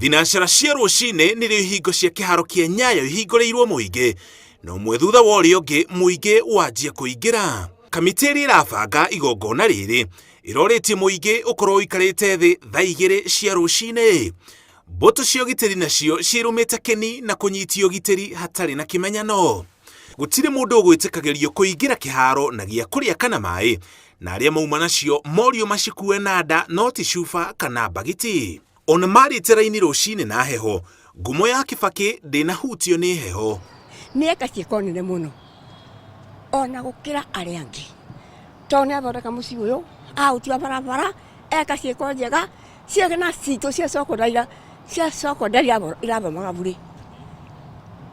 Thinacara cia rũcinĩ nĩrĩo ihingo cia kĩharo kĩa Nyayo ihingũrĩirwo mũingĩ, na ũmwe thutha wa ũrĩa ũngĩ mũingĩ wanjia kũingĩra. Kamĩtĩ ĩrĩa ĩrabanga igongona rĩrĩ ĩrorĩtie mũingĩ ũkorwo ũikarĩte thĩ thaa 2 cia rũcinĩ. Mbũtũ cia ũgitĩri nacio ciĩrũmĩte kĩni na kũnyitia ũgitĩri hatarĩ na kĩmenyano. Gũtirĩ mũndũ ũgwĩtĩkagĩrio kũingĩra kĩharo na gĩa kũrĩa kana maĩ, na arĩa mauma nacio morio macikue na nda no ti cuba kana mbagiti. Ona marĩte raini rũcinĩ na heho, ngumo ya Kibaki ndĩnahutio nĩ heho. Nĩ eka ciĩko nene mũno ona gũkĩra arĩa angĩ, tondũ nĩ athondeka mũciĩ ũyũ, aũtua barabara, eka ciĩko njega, ciana citũ cia secondary cia secondary irathomaga burĩ.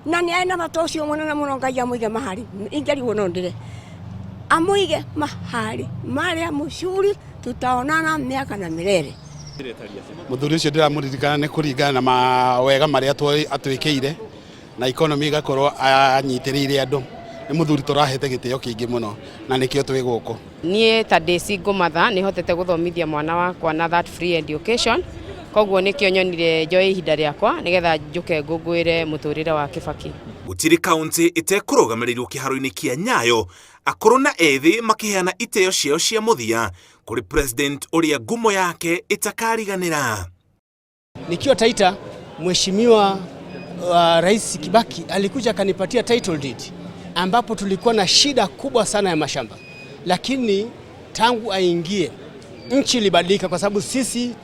Na nĩ arĩ na bata ũcio mũnene mũno Ngai amũige mahali, ingĩarigwo no ndĩre, amũige mahali marĩa mũcuri tutaonana miaka na milele. Mũthuri ũcio ndĩramũririkana nĩ kũringana na mawega marĩa atwĩkĩire na economy ĩgakorwo anyitĩrĩire andũ. Nĩ mũthuri tũrahete gĩtĩo kĩingĩ mũno na nĩkĩo twĩ gũkũ. Niĩ ta ndĩ single mother nĩ hotete gũthomithia mwana wakwa na that free education, koguo nĩkĩo nyonire njoe ihinda rĩakwa nĩgetha njũke ngũngũĩre mũtũrĩre wa Kibaki. Gũtirĩ kaũntĩ ĩtekũrũgamĩrĩrwo kĩharo-inĩ kĩa Nyayo, akũrũ na ethĩ makĩheana itĩo ciao cia mũthia kũrĩ president ũrĩa ngumo yake ĩtakariganĩra. Nikiwa Taita, Mheshimiwa Rais Kibaki alikuja akanipatia title deed ambapo tulikuwa na shida kubwa sana ya mashamba, lakini tangu aingie nchi ilibadilika, kwa sababu sisi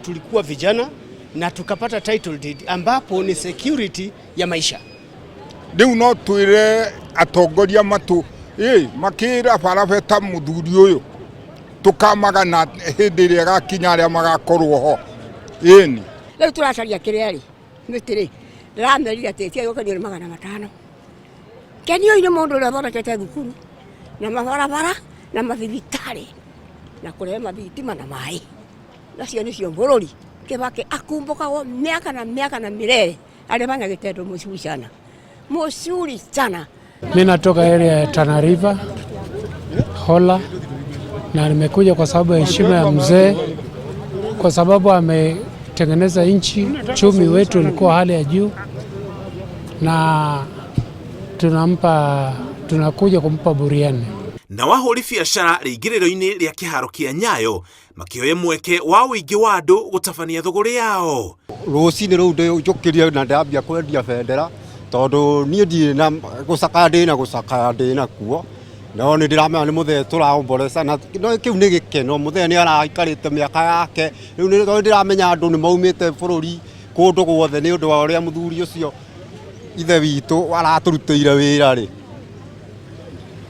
tulikuwa vijana na tukapata title deed ambapo ni security ya maisha. Rĩu no twĩre atongoria matũ ĩ makĩra barabeta mũthuri ũyũ tũkamagana hĩndĩ ĩrĩa ĩgakinya arĩa magakorwo ho ĩni. Rĩu tũracaria kĩrĩa rĩ mĩtĩ rĩ ndĩramerire atĩ ĩtiagĩrĩirwo kwendio nĩ 500. Kenioi nĩ mũndũ ũrĩa ũthondekete thukuru na mabarabara na mathibitarĩ na kũrehe mathitima na maĩ. Nacio nĩcio bũrũri. Kibaki akumbukagwo miaka na miaka na milele. Alifanya kitendo mzuri sana, mzuri sana. Mimi natoka area ya Tana River Hola, na nimekuja kwa sababu ya heshima ya mzee, kwa sababu ametengeneza nchi, uchumi wetu ulikuwa hali ya juu, na tunakuja kumpa buriani. Na wahũri biacara rĩingĩrĩro-inĩ rĩa kĩharo kĩa Nyayo makĩoya mweke wa ũingĩ wa andũ gũtabania thũgũrĩ yao. Rũcinĩ rũu njũkĩrie na ndambia kwendia bendera tondũ niĩ ndirĩ na gũcakaya, ndĩ na gũcakaya ndĩ nakuo, no nĩ ndĩramenya nĩ mũthee tũraomboreca na no kĩu nĩ gĩkeno. Mũthee nĩ araikarĩte mĩaka yake rĩu, nĩ tondũ ndĩramenya andũ nĩ maumĩte bũrũri kũndũ guothe nĩ ũndũ wa ũrĩa mũthuri ũcio ithe witũ aratũrutĩire wĩra rĩ,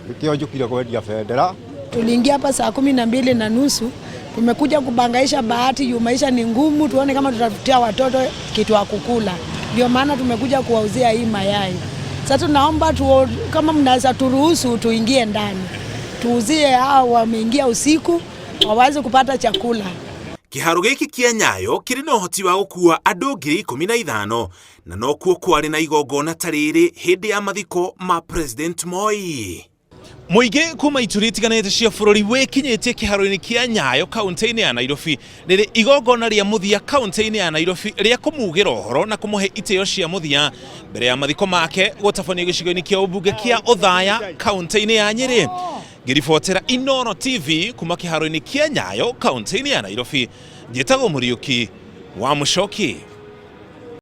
nĩkĩo njũkire kwendia bendera. Tuliingia hapa saa 12:30, tumekuja kubangaisha bahati juu maisha ni ngumu, tuone kama tutafutia watoto kitu ya kukula, ndio maana tumekuja kuwauzia hii mayai. Sasa tunaomba kama mnaweza turuhusu tuingie ndani tuuzie hao wameingia usiku waweze kupata chakula. Kĩharo gĩkĩ kĩa Nyayo kĩrĩ na ũhoti wa gũkua andũ 15,000 na nokuo kwarĩ na igongona ta rĩrĩ hĩndĩ ya mathiko ma President Moi. Mũingĩ kuma ituri itiganĩte cia bũrũri wĩkinyĩtie kĩharo-inĩ kĩa Nyayo kaunti-inĩ ya Nairobi rĩrĩ igongona rĩa mũthia kaunti-inĩ ya Nairobi rĩa kũmugĩra ũhoro na kũmũhe itĩo cia mũthia mbere ya mathiko make gũtabanio gĩcigo-inĩ kĩa ũmbunge kĩa Othaya kaunti-inĩ ya Nyĩrĩ. Ngĩribotera Inooro TV kuma kĩharo-inĩ kĩa Nyayo kaunti-inĩ ya Nairobi, njĩtagwo Mũriũki wa Mũcoki.